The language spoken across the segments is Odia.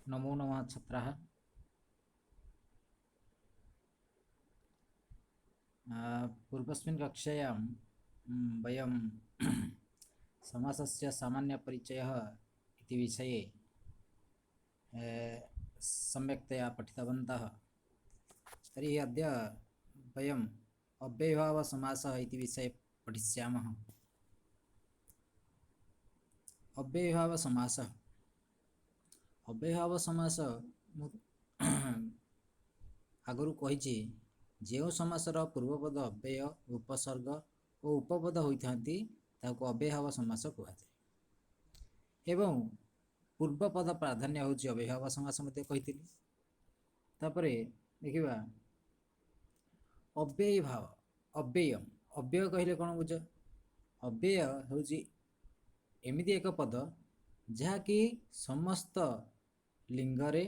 नमो नमः छात्राः। पूर्वस्मिन् कक्षायां वयं समासस्य सामान्यपरिचयः इति विषये सम्यक्तया पठितवन्तः। तर्हि अद्य वयम् अव्ययीभावसमासः इति विषये पठिष्यामः। अव्ययीभावसमासः ଅବ୍ୟୟୀଭାବ ସମାସ ମୁଁ ଆଗରୁ କହିଛି, ଯେଉଁ ସମାସର ପୂର୍ବପଦ ଅବ୍ୟୟ, ଉପସର୍ଗ ଓ ଉପପଦ ହୋଇଥାନ୍ତି ତାହାକୁ ଅବ୍ୟୟୀଭାବ ସମାସ କୁହାଯାଏ ଏବଂ ପୂର୍ବପଦ ପ୍ରାଧାନ୍ୟ ହେଉଛି ଅବ୍ୟୟୀଭାବ ସମାସ ମଧ୍ୟ କହିଥିଲି। ତାପରେ ଦେଖିବା ଅବ୍ୟୟୀଭାବ। ଅବ୍ୟୟମ୍, ଅବ୍ୟୟ କହିଲେ କ'ଣ ବୁଝ? ଅବ୍ୟୟ ହେଉଛି ଏମିତି ଏକ ପଦ ଯାହାକି ସମସ୍ତ ଲିଙ୍ଗରେ,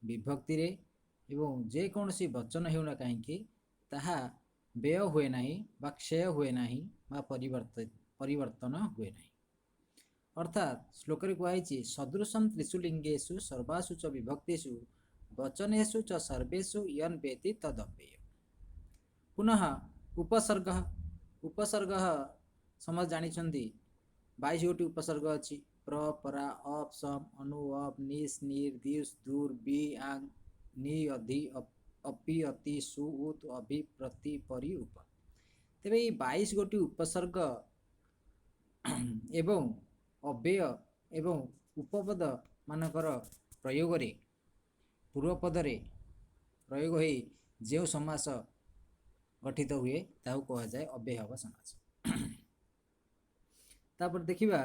ବିଭକ୍ତିରେ ଏବଂ ଯେକୌଣସି ବଚନ ହେଉନା କାହିଁକି ତାହା ବ୍ୟୟ ହୁଏ ନାହିଁ ବା କ୍ଷୟ ହୁଏ ନାହିଁ ବା ପରିବର୍ତ୍ତନ ହୁଏ ନାହିଁ। ଅର୍ଥାତ୍ ଶ୍ଲୋକରେ କୁହାଯାଇଛି, ସଦୃଶಂ ତ୍ରିଷୁ ଲିଙ୍ଗେଷୁ ସର୍ବାସୁ ଚ ବିଭକ୍ତିଷୁ ବଚନେଷୁ ଚ ସର୍ବେଷୁ ୟନ୍ ବେତି ତଦବ୍ୟୟ। ପୁନଃ ଉପସର୍ଗ। ଉପସର୍ଗ ସମସ୍ତେ ଜାଣିଛନ୍ତି, 22 ଗୋଟି ଉପସର୍ଗ ଅଛି। ପ୍ର, ପରା, ଅପ୍, ସମ୍, ଅନୁ, ଅପ୍, ନିସ୍, ନିର୍, ଦ୍ୟୁସ୍, ଦୁର୍, ବି, ଆଙ୍ଗ, ନି, ଅଧି, ଅପି, ଅତି, ସୁ, ଉତ୍, ଅଭି, ପ୍ରତି, ପରି, ଉପ। ତେବେ ଏଇ 22 ଗୋଟି ଉପସର୍ଗ ଏବଂ ଅବ୍ୟୟ ଏବଂ ଉପପଦ ମାନଙ୍କର ପ୍ରୟୋଗରେ ପୂର୍ବପଦରେ ପ୍ରୟୋଗ ହୋଇ ଯେଉଁ ସମାସ ଗଠିତ ହୁଏ ତାହାକୁ କୁହାଯାଏ ଅବ୍ୟୟୀଭାବ ସମାସ। ତାପରେ ଦେଖିବା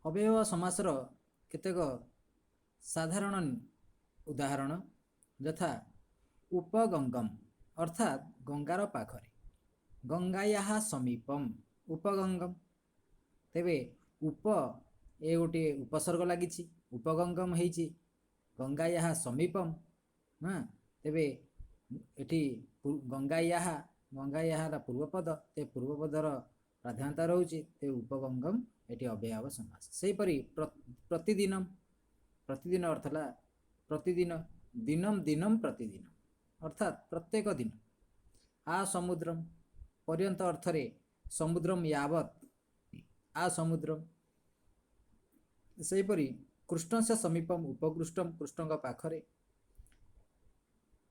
ଅବ୍ୟୟୀଭାବ ସମାସର କେତେକ ସାଧାରଣ ଉଦାହରଣ, ଯଥା ଉପଗଙ୍ଗମ୍ ଅର୍ଥାତ୍ ଗଙ୍ଗାର ପାଖରେ, ଗଙ୍ଗାୟାଃ ସମୀପମ୍ ଉପଗଙ୍ଗମ୍। ତେବେ ଉପ ଏ ଗୋଟିଏ ଉପସର୍ଗ ଲାଗିଛି, ଉପଗଙ୍ଗମ୍ ହେଇଛି, ଗଙ୍ଗାୟାଃ ସମୀପମ୍। ହଁ, ତେବେ ଏଠି ଗଙ୍ଗାୟାଃ, ଗଙ୍ଗାୟାଃର ପୂର୍ବପଦ, ତେ ପୂର୍ବପଦର ପ୍ରାଧାନ୍ୟତା ରହୁଛି, ତେବେ ଉପଗଙ୍ଗମ୍ ଏଠି ଅବ୍ୟୟୀଭାବ ସମାସ। ସେହିପରି ପ୍ରତିଦିନମ୍, ପ୍ରତିଦିନ ଅର୍ଥ ହେଲା ପ୍ରତିଦିନ, ଦିନମ୍ ଦିନମ୍ ପ୍ରତିଦିନ ଅର୍ଥାତ୍ ପ୍ରତ୍ୟେକ ଦିନ। ଆ ସମୁଦ୍ରମ୍ ପର୍ଯ୍ୟନ୍ତ ଅର୍ଥରେ ସମୁଦ୍ରମ୍ ୟାବତ୍ ଆ ସମୁଦ୍ରମ୍। ସେହିପରି କୃଷ୍ଣସ୍ୟ ସମୀପମ୍ ଉପକୃଷ୍ଟମ୍, କୃଷ୍ଣଙ୍କ ପାଖରେ।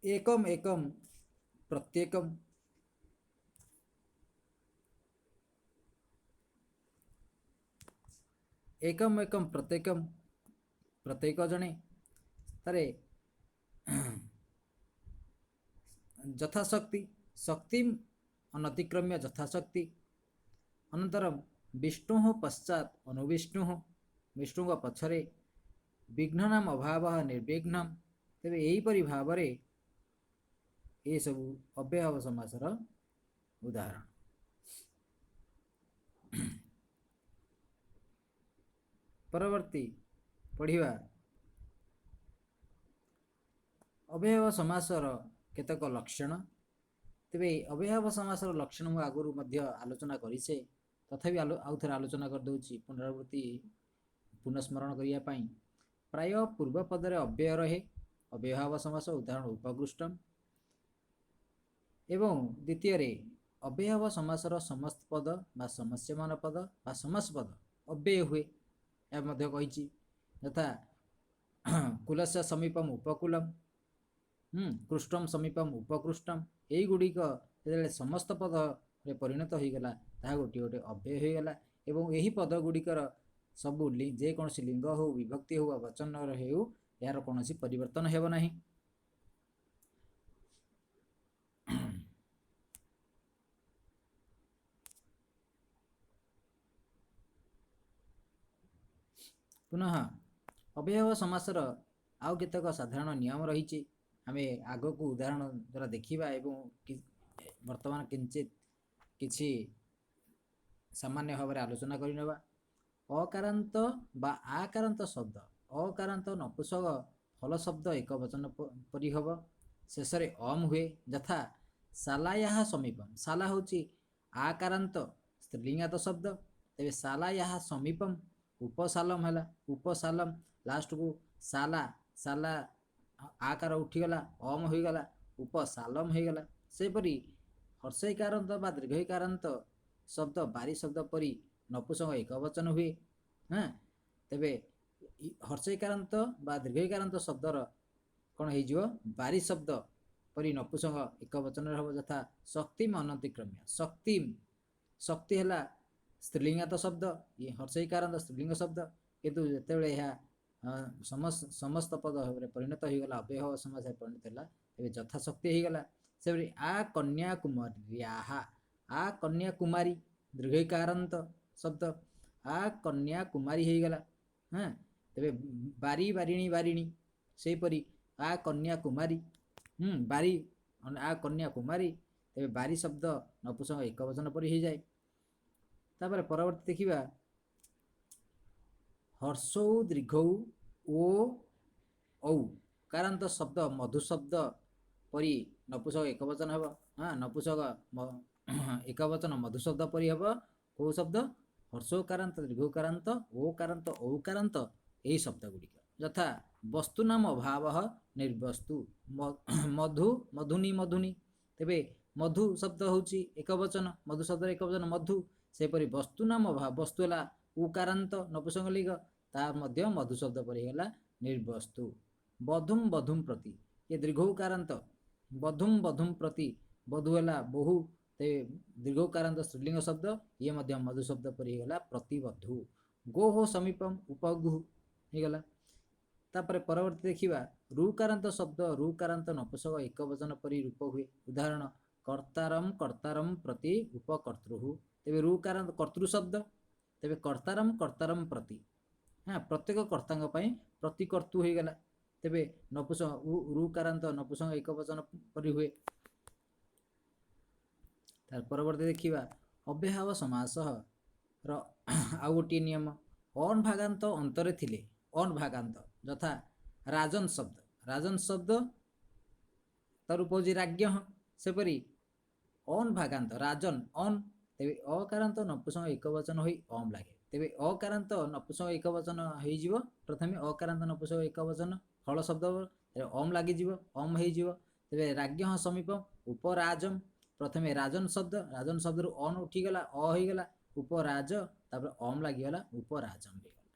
ଏକମ୍ ଏକମ୍ ପ୍ରତ୍ୟେକମ୍। ଏକମ୍ ଏକମ୍ ପ୍ରତ୍ୟେକମ୍, ପ୍ରତ୍ୟେକ ଜଣେ। ତାରେ ଯଥାଶକ୍ତି, ଶକ୍ତି ଅନତିକ୍ରମ୍ୟ ଯଥାଶକ୍ତି। ଅନନ୍ତରମ୍ ବିଷ୍ଣୁଃ ପଶ୍ଚାତ୍ ଅନୁବିଷ୍ଣୁଃ, ବିଷ୍ଣୁଙ୍କ ପଛରେ। ବିଘ୍ନନାମ ଅଭାବଃ ନିର୍ବିଘ୍ନମ୍। ତେବେ ଏହିପରି ଭାବରେ ଏସବୁ ଅବ୍ୟୟୀଭାବ ସମାସର ଉଦାହରଣ। ପରବର୍ତ୍ତୀ ପଢ଼ିବା ଅବ୍ୟୟୀଭାବ ସମାସର କେତେକ ଲକ୍ଷଣ। ତେବେ ଅବ୍ୟୟୀଭାବ ସମାସର ଲକ୍ଷଣ ମୁଁ ଆଗରୁ ମଧ୍ୟ ଆଲୋଚନା କରିଛେ, ତଥାପି ଆଉ ଥରେ ଆଲୋଚନା କରିଦେଉଛି ପୁନରାବୃତ୍ତି ପୁନଃସ୍ମରଣ କରିବା ପାଇଁ। ପ୍ରାୟ ପୂର୍ବ ପଦରେ ଅବ୍ୟୟ ରହେ, ଅବ୍ୟୟୀଭାବ ସମାସ, ଉଦାହରଣ ଉପକୃଷ୍ଟମ୍। ଏବଂ ଦ୍ୱିତୀୟରେ ଅବ୍ୟୟୀଭାବ ସମାସର ସମସ୍ତ ପଦ ବା ସମସ୍ୟମାନ ପଦ ବା ସମାସ ପଦ ଅବ୍ୟୟ ହୁଏ, ଏହା ମଧ୍ୟ କହିଛି। ଯଥା କୁଲସ୍ୟ ସମୀପମ୍ ଉପକୂଲମ୍, କୃଷ୍ଟମ୍ ସମୀପମ୍ ଉପକୃଷ୍ଟମ୍। ଏଇଗୁଡ଼ିକ ଯେତେବେଳେ ସମସ୍ତ ପଦରେ ପରିଣତ ହୋଇଗଲା ତାହା ଗୋଟିଏ ଗୋଟିଏ ଅବ୍ୟୟ ହୋଇଗଲା ଏବଂ ଏହି ପଦ ଗୁଡ଼ିକର ସବୁ ଯେକୌଣସି ଲିଙ୍ଗ ହେଉ, ବିଭକ୍ତି ହେଉ ବା ବଚନର ହେଉ, ଏହାର କୌଣସି ପରିବର୍ତ୍ତନ ହେବ ନାହିଁ। ପୁନଃ ଅବ୍ୟୟୀଭାବ ସମାସର ଆଉ କେତେକ ସାଧାରଣ ନିୟମ ରହିଛି, ଆମେ ଆଗକୁ ଉଦାହରଣ ଦ୍ୱାରା ଦେଖିବା ଏବଂ ବର୍ତ୍ତମାନ କିଞ୍ଚିତ କିଛି ସାମାନ୍ୟ ଭାବରେ ଆଲୋଚନା କରିନେବା। ଅକାରାନ୍ତ ବା ଆକାରାନ୍ତ ଶବ୍ଦ, ଅକାରାନ୍ତ ନପୁଂସକ ଫଲ ଶବ୍ଦ ଏକ ବଚନ ପରି ହେବ, ଶେଷରେ ଅମ୍ ହୁଏ। ଯଥା ଶାଲାୟାଃ ସମୀପମ୍, ଶାଲା ହେଉଛି ଆକାରାନ୍ତ ସ୍ତ୍ରୀଲିଙ୍ଗାତ ଶବ୍ଦ, ତେବେ ଶାଲାୟାଃ ସମୀପମ୍ ଉପସାଲମ ହେଲା, ଉପସାଲମ ଲାଷ୍ଟକୁ ସାଲା, ସାଲା ଆକାର ଉଠିଗଲା, ଅମ ହୋଇଗଲା, ଉପସାଲମ ହେଇଗଲା। ସେହିପରି ହର୍ଷଇକାରାନ୍ତ ବା ଦୀର୍ଘଇକାରାନ୍ତ ଶବ୍ଦ ବାରି ଶବ୍ଦ ପରି ନପୁସଙ୍ଗ ଏକବଚନ ହୁଏ। ହଁ, ତେବେ ହର୍ଷଇକାରାନ୍ତ ବା ଦୀର୍ଘଇକାରାନ୍ତ ଶବ୍ଦର କ'ଣ ହେଇଯିବ? ବାରି ଶବ୍ଦ ପରି ନପୁସଙ୍ଗ ଏକବଚନରେ ହେବ। ଯଥା ଶକ୍ତିମ ଅନତିକ୍ରମ୍ୟ, ଶକ୍ତି, ଶକ୍ତି ହେଲା ସ୍ତ୍ରୀଲିଙ୍ଗାନ୍ତ ଶବ୍ଦ, ଇଏ ହର୍ଷଇକାରାନ୍ତ ସ୍ତ୍ରୀଲିଙ୍ଗ ଶବ୍ଦ, କିନ୍ତୁ ଯେତେବେଳେ ଏହା ସମସ୍ତ ପଦ ଭାବରେ ପରିଣତ ହୋଇଗଲା, ଅବ୍ୟୟ ସମାସରେ ପରିଣତ ହେଲା, ତେବେ ଯଥାଶକ୍ତି ହେଇଗଲା। ସେପରି ଆ କନ୍ୟାକୁମାର୍ୟାହା, ଆ କନ୍ୟାକୁମାରୀ ଦୀର୍ଘଇକାରାନ୍ତ ଶବ୍ଦ, ଆ କନ୍ୟାକୁମାରୀ ହେଇଗଲା। ହଁ, ତେବେ ବାରି ବାରିଣୀ ବାରିଣୀ, ସେହିପରି ଆ କନ୍ୟାକୁମାରୀ, ବାରି ଆ କନ୍ୟାକୁମାରୀ, ତେବେ ବାରି ଶବ୍ଦ ନପୁସଙ୍ଗ ଏକବଚନ ପରି ହେଇଯାଏ। ତାପରେ ପରବର୍ତ୍ତୀ ଦେଖିବା ହର୍ଷଉ ଦୀର୍ଘଉ ଓ ଔ କାରାନ୍ତ ଶବ୍ଦ ମଧୁ ଶବ୍ଦ ପରି ନପୁସକ ଏକବଚନ ହେବ। ହଁ, ନପୁସକ ଏକବଚନ ମଧୁ ଶବ୍ଦ ପରି ହେବ। କେଉଁ ଶବ୍ଦ? ହର୍ଷଉକାରାନ୍ତ, ଦୀର୍ଘଉକାରାନ୍ତ, ଓକାରାନ୍ତ, ଔକାରାନ୍ତ ଏହି ଶବ୍ଦ ଗୁଡ଼ିକ। ଯଥା ବସ୍ତୁନାମ ଅଭାବ ନିର୍ବସ୍ତୁ, ମଧୁ ମଧୁନି ମଧୁନି, ତେବେ ମଧୁ ଶବ୍ଦ ହେଉଛି ଏକବଚନ, ମଧୁ ଶବ୍ଦର ଏକବଚନ ମଧୁ। ସେହିପରି ବସ୍ତୁନାମ ଅଭାବ, ବସ୍ତୁ ହେଲା ଉକାରାନ୍ତ ନପୁସଙ୍ଗଲିଙ୍ଗ, ତା ମଧ୍ୟ ମଧୁ ଶବ୍ଦ ପରି ହେଇଗଲା ନିର୍ବସ୍ତୁ। ବଧୁମ୍ ବଧୁମ୍ ପ୍ରତି, ଇଏ ଦୀର୍ଘଉକାରାନ୍ତ, ବଧୁମ୍ ବଧୁମ୍ ପ୍ରତି, ବଧୁ ହେଲା ବହୁ, ତେବେ ଦୀର୍ଘଉକାରାନ୍ତ ସ୍ତ୍ରୀଲିଙ୍ଗ ଶବ୍ଦ, ଇଏ ମଧ୍ୟ ମଧୁ ଶବ୍ଦ ପରି ହେଇଗଲା ପ୍ରତିବଧୁ। ଗୋ ସମୀପମ୍ ଉପଗୁହୁ ହେଇଗଲା। ତାପରେ ପରବର୍ତ୍ତୀ ଦେଖିବା ରୁକାରାନ୍ତ ଶବ୍ଦ ରୁକାରାନ୍ତ ନପୁସକ ଏକବଚନ ପରି ରୂପ ହୁଏ। ଉଦାହରଣ କର୍ତ୍ତାରମ୍ କର୍ତ୍ତାରମ୍ ପ୍ରତି ଉପକର୍ତ୍ତୃହୁ, ତେବେ ରୁକାରାନ୍ତ କର୍ତ୍ତୃ ଶବ୍ଦ, ତେବେ କର୍ତ୍ତାରମ୍ କର୍ତ୍ତାରମ୍ ପ୍ରତି, ହଁ, ପ୍ରତ୍ୟେକ କର୍ତ୍ତାଙ୍କ ପାଇଁ ପ୍ରତିକର୍ତ୍ତୃ ହେଇଗଲା, ତେବେ ନପୁସକ ରୁକାରାନ୍ତ ନପୁସକ ଏକବଚନ ପରି ହୁଏ। ତାର ପରବର୍ତ୍ତୀ ଦେଖିବା ଅବ୍ୟୟଭାବ ସମାସର ଆଉ ଗୋଟିଏ ନିୟମ, ଅନ୍ ଭାଗାନ୍ତ ଅନ୍ତରେ ଥିଲେ, ଅନ୍ ଭାଗାନ୍ତ, ଯଥା ରାଜନ ଶବ୍ଦ, ରାଜନ ଶବ୍ଦ ତାର ରୂପ ହେଉଛି ରାଜ୍ଞ, ସେପରି ଅନ୍ ଭାଗାନ୍ତ ରାଜନ ଅନ୍, ତେବେ ଅକାରାନ୍ତ ନପୁସଙ୍ଗ ଏକବଚନ ହୋଇ ଅମ୍ ଲାଗେ, ତେବେ ଅକାରାନ୍ତ ନପୁସଙ୍ଗ ଏକବଚନ ହେଇଯିବ। ପ୍ରଥମେ ଅକାରାନ୍ତ ନପୁସଙ୍ଗ ଏକବଚନ ହଳ ଶବ୍ଦ ଅମ୍ ଲାଗିଯିବ, ଅମ୍ ହେଇଯିବ। ତେବେ ରାଜ୍ଞ ସମୀପ ଉପରାଜମ, ପ୍ରଥମେ ରାଜନ ଶବ୍ଦ, ରାଜନ ଶବ୍ଦରୁ ଅନ୍ ଉଠିଗଲା, ଅ ହେଇଗଲା, ଉପରାଜ, ତାପରେ ଅମ୍ ଲାଗିଗଲା, ଉପରାଜମ ହେଇଗଲା।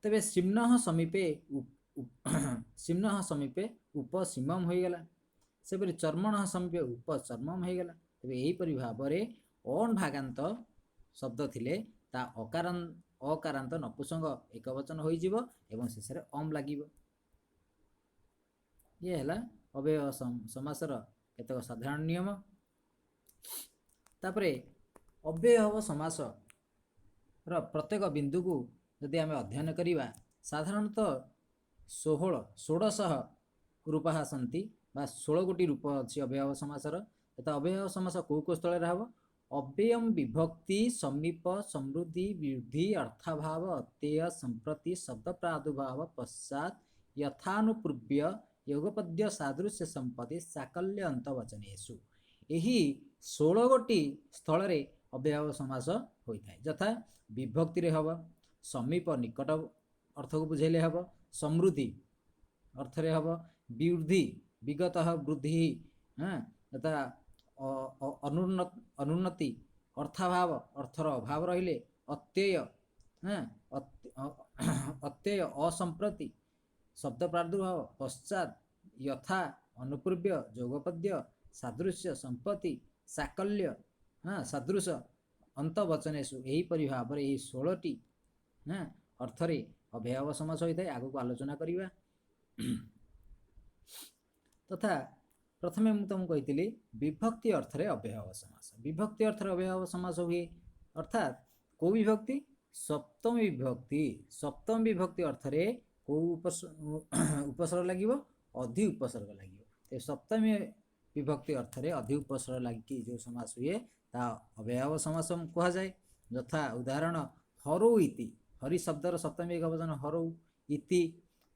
ତେବେ ସିମ୍ନଃ ସମୀପେ, ସିମ୍ନଃ ସମୀପେ ଉପସୀମମ୍ ହୋଇଗଲା। ସେପରି ଚର୍ମଣଃ ସମୀପେ ଉପଚର୍ମମ୍ ହେଇଗଲା। ତେବେ ଏହିପରି ଭାବରେ ଅନ୍ ଭାଗାନ୍ତ ଶବ୍ଦ ଥିଲେ ତା ଅକାରାନ୍ତ ନପୁସଙ୍ଗ ଏକବଚନ ହୋଇଯିବ ଏବଂ ଶେଷରେ ଅମ୍ ଲାଗିବ। ଇଏ ହେଲା ଅବ୍ୟୟ ସମାସର କେତେକ ସାଧାରଣ ନିୟମ। ତାପରେ ଅବ୍ୟୟଭାବ ସମାସର ପ୍ରତ୍ୟେକ ବିନ୍ଦୁକୁ ଯଦି ଆମେ ଅଧ୍ୟୟନ କରିବା, ସାଧାରଣତଃ ଷୋଡ଼ଶହ ରୂପାଃ ସନ୍ତି ବା 16 ଗୋଟି ରୂପ ଅଛି ଅବ୍ୟୟଭାବ ସମାସର। ତଥା ଅବ୍ୟୟଭାବ ସମାସ କେଉଁ କେଉଁ ସ୍ଥଳରେ ହେବ? ଅବ୍ୟୟମ ବିଭକ୍ତି ସମୀପ ସମୃଦ୍ଧି ବୃଦ୍ଧି ଅର୍ଥାଭାବ ଅତ୍ୟୟ ସମ୍ପ୍ରତି ଶବ୍ଦ ପ୍ରାଦୁର୍ଭାବ ପଶ୍ଚାତ୍ ଯଥାନୁପୂର୍ବ୍ୟ ଯୋଗପଦ୍ୟ ସାଦୃଶ୍ୟ ସମ୍ପତ୍ତି ସାକଲ୍ୟ ଅନ୍ତବଚନେଷୁ, ଏହି 16 ଗୋଟି ସ୍ଥଳରେ ଅବ୍ୟୟଭାବ ସମାସ ହୋଇଥାଏ। ଯଥା ବିଭକ୍ତିରେ ହେବ, ସମୀପ ନିକଟ ଅର୍ଥକୁ ବୁଝେଇଲେ ହେବ, ସମୃଦ୍ଧି ଅର୍ଥରେ ହେବ, ବୃଦ୍ଧି ବିଗତ ବୃଦ୍ଧି, ଯଥା ଅନୁନ୍ନତି, ଅର୍ଥାଭାବ ଅର୍ଥର ଅଭାବ ରହିଲେ, ଅତ୍ୟୟ, ଅତ୍ୟୟ ଅସମ୍ପ୍ରତି ଶବ୍ଦ ପ୍ରାଦୁର୍ଭାବ ପଶ୍ଚାତ୍ ଯଥା ଅନୁପୂର୍ବ୍ୟ ଯୋଗପଦ୍ୟ ସାଦୃଶ୍ୟ ସମ୍ପତ୍ତି ସାକଲ୍ୟ, ସାଦୃଶ ଅନ୍ତବଚନେଷୁ, ଏହିପରି ଭାବରେ ଏହି 16ଟି ଅର୍ଥରେ ଅବ୍ୟୟଭାବ ସମାସ ହୋଇଥାଏ। ଆଗକୁ ଆଲୋଚନା କରିବା। ତଥା ପ୍ରଥମେ ମୁଁ ତୁମକୁ କହିଥିଲି ବିଭକ୍ତି ଅର୍ଥରେ ଅବ୍ୟୟଭାବ ସମାସ। ବିଭକ୍ତି ଅର୍ଥରେ ଅବ୍ୟୟଭାବ ସମାସ ହୁଏ, ଅର୍ଥାତ୍ କେଉଁ ବିଭକ୍ତି? ସପ୍ତମୀ ବିଭକ୍ତି। ସପ୍ତମୀ ବିଭକ୍ତି ଅର୍ଥରେ କେଉଁ ଉପସର୍ଗ ଲାଗିବ? ଅଧି ଉପସର୍ଗ ଲାଗିବ। ତେବେ ସପ୍ତମୀ ବିଭକ୍ତି ଅର୍ଥରେ ଅଧି ଉପସର୍ଗ ଲାଗିକି ଯେଉଁ ସମାସ ହୁଏ ତାହା ଅବ୍ୟୟଭାବ ସମାସ କୁହାଯାଏ। ଯଥା ଉଦାହରଣ ହରୌ ଇତି, ହରି ଶବ୍ଦର ସପ୍ତମୀ ଏକବଚନ ହରୌ ଇତି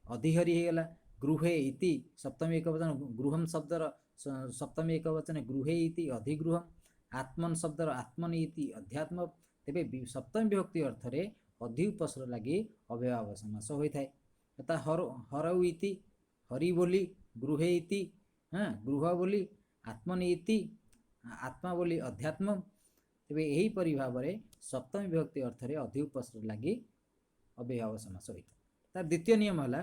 ଅଧିହରି ହେଇଗଲା। ଗୃହେ ଇତି ସପ୍ତମୀ ଏକବଚନ ଗୃହମ୍ ଶବ୍ଦର ସପ୍ତମୀ ଏକବଚନ ଗୃହେ ଇତି ଅଧିଗୃହମ୍। ଆତ୍ମନ୍ ଶବ୍ଦର ଆତ୍ମନ୍ ଇତି ଅଧ୍ୟାତ୍ମ। ତେବେ ସପ୍ତମୀ ବିଭକ୍ତି ଅର୍ଥରେ ଅଧି ଉପସର୍ଗ ଲାଗି ଅବ୍ୟୟଭାବ ସମାସ ହୋଇଥାଏ। ଯଥା ହର ହରଉ ଇତି ହରି ବୋଲି, ଗୃହେ ଇତି ଗୃହ ବୋଲି, ଆତ୍ମନି ଇତି ଆତ୍ମା ବୋଲି ଅଧ୍ୟାତ୍ମ। ତେବେ ଏହିପରି ଭାବରେ ସପ୍ତମୀ ବିଭକ୍ତି ଅର୍ଥରେ ଅଧି ଉପସର୍ଗ ଲାଗି ଅବ୍ୟୟଭାବ ସମାସ ହୋଇଥାଏ। ତାର ଦ୍ୱିତୀୟ ନିୟମ ହେଲା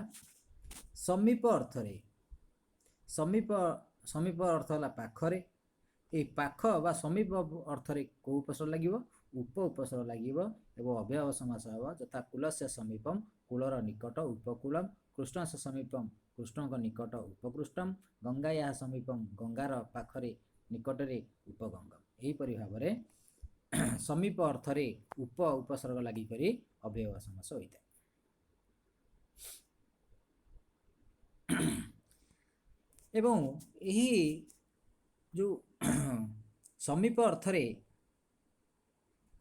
ସମୀପ ଅର୍ଥରେ। ସମୀପ ସମୀପ ଅର୍ଥ ହେଲା ପାଖରେ। ଏଇ ପାଖ ବା ସମୀପ ଅର୍ଥରେ କେଉଁ ଉପସର୍ଗ ଲାଗିବ? ଉପ ଉପସର୍ଗ ଲାଗିବ ଏବଂ ଅବ୍ୟୟଭାବ ସମାସ ହେବ। ଯଥା କୁଲସ୍ୟ ସମୀପମ୍ କୂଳର ନିକଟ ଉପକୂଳମ୍, କୃଷ୍ଣସ୍ୟ ସମୀପମ୍ କୃଷ୍ଣଙ୍କ ନିକଟ ଉପକୃଷ୍ଟମ୍, ଗଙ୍ଗାୟାଃ ସମୀପମ୍ ଗଙ୍ଗାର ପାଖରେ ନିକଟରେ ଉପଗଙ୍ଗମ୍। ଏହିପରି ଭାବରେ ସମୀପ ଅର୍ଥରେ ଉପ ଉପସର୍ଗ ଲାଗିକରି ଅବ୍ୟୟଭାବ ସମାସ ହୋଇଥାଏ। ଏବଂ ଏହି ଯେଉଁ ସମୀପ ଅର୍ଥରେ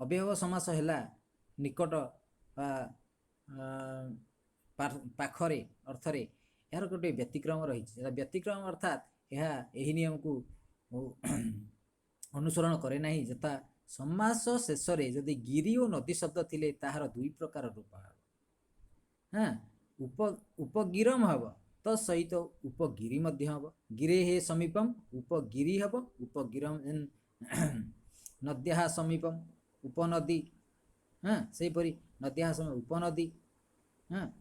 ଅବ୍ୟୟଭାବ ସମାସ ହେଲା ନିକଟ ବା ପାଖରେ ଅର୍ଥରେ, ଏହାର ଗୋଟିଏ ବ୍ୟତିକ୍ରମ ରହିଛି। ବ୍ୟତିକ୍ରମ ଅର୍ଥାତ୍ ଏହା ଏହି ନିୟମକୁ ଅନୁସରଣ କରେ ନାହିଁ। ଯଥା ସମାସ ଶେଷରେ ଯଦି ଗିରି ଓ ନଦୀ ଶବ୍ଦ ଥିଲେ ତାହାର ଦୁଇ ପ୍ରକାର ରୂପ ହେବ। ଉପଗିରମ ହେବ, ତ ସହିତ ଉପଗିରି ମଧ୍ୟ ହେବ। ଗିରେ ହେ ସମୀପମ୍ ଉପଗିରି ହେବ, ଉପଗିରମ। ନଦ୍ୟାଃ ସମୀପମ୍ ଉପନଦୀ, ସେହିପରି ନଦ୍ୟାଃ ସମୀପ ଉପନଦୀ।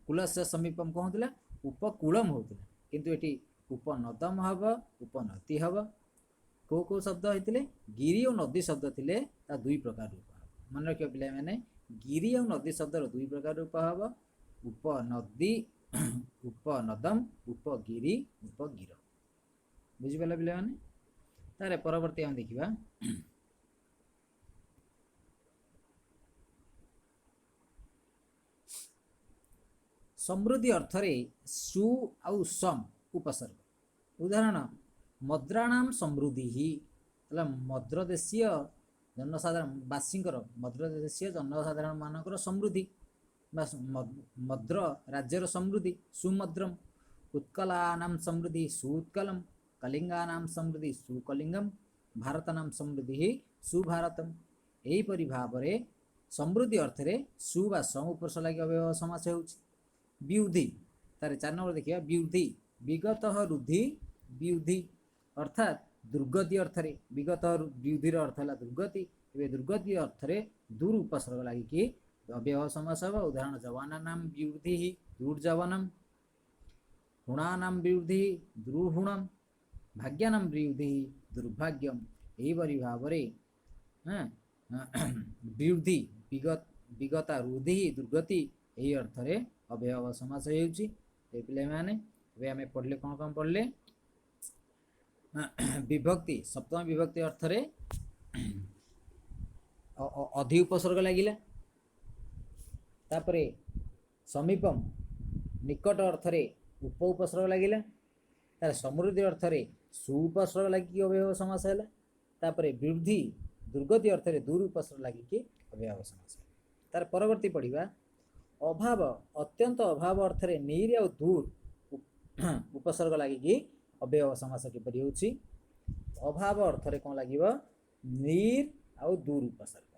କୁଲସ୍ୟ ସମୀପମ୍ କ'ଣ ହେଉଥିଲା? ଉପକୂଳମ୍ ହେଉଥିଲା, କିନ୍ତୁ ଏଠି ଉପନଦମ ହେବ, ଉପନଦୀ ହେବ। କେଉଁ କେଉଁ ଶବ୍ଦ ହେଇଥିଲେ? ଗିରି ଓ ନଦୀ ଶବ୍ଦ ଥିଲେ ତା ଦୁଇ ପ୍ରକାର ରୂପ ହେବ। ମନେ ରଖିବ ପିଲାମାନେ, ଗିରି ଆଉ ନଦୀ ଶବ୍ଦର ଦୁଇ ପ୍ରକାର ରୂପ ହେବ, ଉପନଦୀ, ଉପନଦମ, ଉପଗିରି, ଉପଗିର। ବୁଝିପାରିଲ ପିଲାମାନେ? ତାହେଲେ ପରବର୍ତ୍ତୀ ଆମେ ଦେଖିବା ସମୃଦ୍ଧି ଅର୍ଥରେ ସୁ ଆଉ ସମ୍ ଉପସର୍ଗ। ଉଦାହରଣ ମଦ୍ରାଣାମ ସମୃଦ୍ଧି ହେଲା ମଦ୍ରଦେଶୀୟ ଜନସାଧାରଣ ବାସୀଙ୍କର, ମଦ୍ରଦେଶୀୟ ଜନସାଧାରଣ ମାନଙ୍କର ସମୃଦ୍ଧି ବା ମଦ୍ର ରାଜ୍ୟର ସମୃଦ୍ଧି ସୁମଦ୍ରମ। ଉତ୍କଳାନାମ ସମୃଦ୍ଧି ସୁଉତ୍କଲମ, କଳିଙ୍ଗାନାମ ସମୃଦ୍ଧି ସୁକଳିଙ୍ଗମ, ଭାରତନାମ ସମୃଦ୍ଧି ସୁଭାରତମ। ଏହିପରି ଭାବରେ ସମୃଦ୍ଧି ଅର୍ଥରେ ସୁ ବା ସମ ଉପସର୍ଗ ଲାଗି ଅବ୍ୟୟ ସମାସ ହେଉଛି। ବ୍ୟୁଧି, ତାର 4 ନମ୍ବର ଦେଖିବା ବ୍ୟୁଧି। ବିଗତଃ ରୁଧି ବ୍ୟୁଧି ଅର୍ଥାତ୍ ଦୁର୍ଗତି ଅର୍ଥରେ। ବିଗତ ବ୍ୟୁଧିର ଅର୍ଥ ହେଲା ଦୁର୍ଗତି। ଏବେ ଦୁର୍ଗତି ଅର୍ଥରେ ଦୁର୍ ଉପସର୍ଗ ଲାଗିକି ଅବ୍ୟୟ ସମାସ ହେବ। ଉଦାହରଣ ଯବାନାନାମ ବ୍ୟୁଧି ଦୁର୍ଯବନମ, ହୁଣାନାମ ବ୍ୟୁଧି ଦୁର୍ହୁଣମ, ଭାଗ୍ୟାନାମ ବ୍ୟୁଧି ଦୁର୍ଭାଗ୍ୟମ। ଏହିପରି ଭାବରେ ବ୍ୟୁଧି ବିଗତା ରୁଧି ଦୁର୍ଗତି ଏହି ଅର୍ଥରେ ଅବ୍ୟୟ ସମାସ ହେଉଛି। ଏ ପିଲାମାନେ ଏବେ ଆମେ ପଢ଼ିଲେ କ'ଣ କ'ଣ ପଢ଼ିଲେ? ବିଭକ୍ତି ସପ୍ତମ ବିଭକ୍ତି ଅର୍ଥରେ ଅଧି ଉପସର୍ଗ ଲାଗିଲା। ତାପରେ ସମୀପମ ନିକଟ ଅର୍ଥରେ ଉପ ଉପସର୍ଗ ଲାଗିଲା। ତାପରେ ସମୃଦ୍ଧି ଅର୍ଥରେ ସୁ ଉପସର୍ଗ ଲାଗିକି ଅବ୍ୟୟ ସମାସ ହେଲା। ତାପରେ ବୃଦ୍ଧି ଦୁର୍ଗତି ଅର୍ଥରେ ଦୁର୍ ଉପସର୍ଗ ଲାଗିକି ଅବ୍ୟୟ ସମାସ ହେଲା। ତାର ପରବର୍ତ୍ତୀ ପଢ଼ିବା ଅଭାବ ଅତ୍ୟନ୍ତ ଅଭାବ ଅର୍ଥରେ ନିର୍ ଆଉ ଦୂର ଉପସର୍ଗ ଲାଗିକି ଅବ୍ୟୟ ସମାସ କିପରି ହେଉଛି? ଅଭାବ ଅର୍ଥରେ କ'ଣ ଲାଗିବ? ନିର୍ ଆଉ ଦୂର ଉପସର୍ଗ।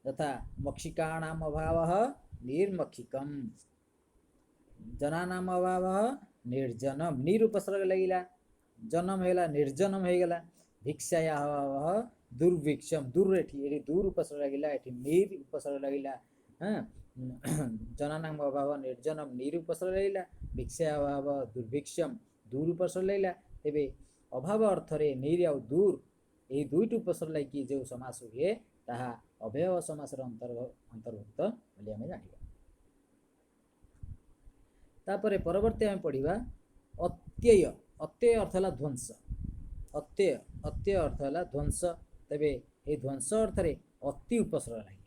ଯଥା ମକ୍ଷିକାଣାମ ଅଭାବଃ ନିର୍ମକ୍ଷିକମ୍, ଜନାନାମ ଅଭାବଃ ନିର୍ଜନମ। ନିର୍ ଉପସର୍ଗ ଲାଗିଲା, ଜନମ ହେଇଗଲା, ନିର୍ଜନମ ହେଇଗଲା। ଭିକ୍ଷାୟା ଅଭାବଃ ଦୁର୍ଭିକ୍ଷମ। ଦୂର ଏଠି ଏଠି ଦୂର ଉପସର୍ଗ ଲାଗିଲା, ଏଠି ନିର୍ ଉପସର୍ଗ ଲାଗିଲା। ଜନାନାମ ଅଭାବ ନିର୍ଜନମ ନିର୍ ଉପସର୍ଗ ଲାଗିଲା, ଭିକ୍ଷା ଅଭାବ ଦୁର୍ଭିକ୍ଷମ ଦୂର ଉପସର୍ଗ ଲାଗିଲା। ତେବେ ଅଭାବ ଅର୍ଥରେ ନିର୍ ଆଉ ଦୂର ଏହି ଦୁଇଟି ଉପସର୍ଗ ଲାଗିକି ଯେଉଁ ସମାସ ହୁଏ ତାହା ଅବ୍ୟୟ ସମାସର ଅନ୍ତର୍ଭୁକ୍ତ ବୋଲି ଆମେ ଜାଣିବା। ତାପରେ ପରବର୍ତ୍ତୀ ଆମେ ପଢ଼ିବା ଅତ୍ୟୟ। ଅତ୍ୟୟ ଅର୍ଥ ହେଲା ଧ୍ୱଂସ। ଅତ୍ୟୟ ଅତ୍ୟୟ ଅର୍ଥ ହେଲା ଧ୍ୱଂସ। ତେବେ ଏହି ଧ୍ୱଂସ ଅର୍ଥରେ ଅତି ଉପସର୍ଗ ଲାଗିବ।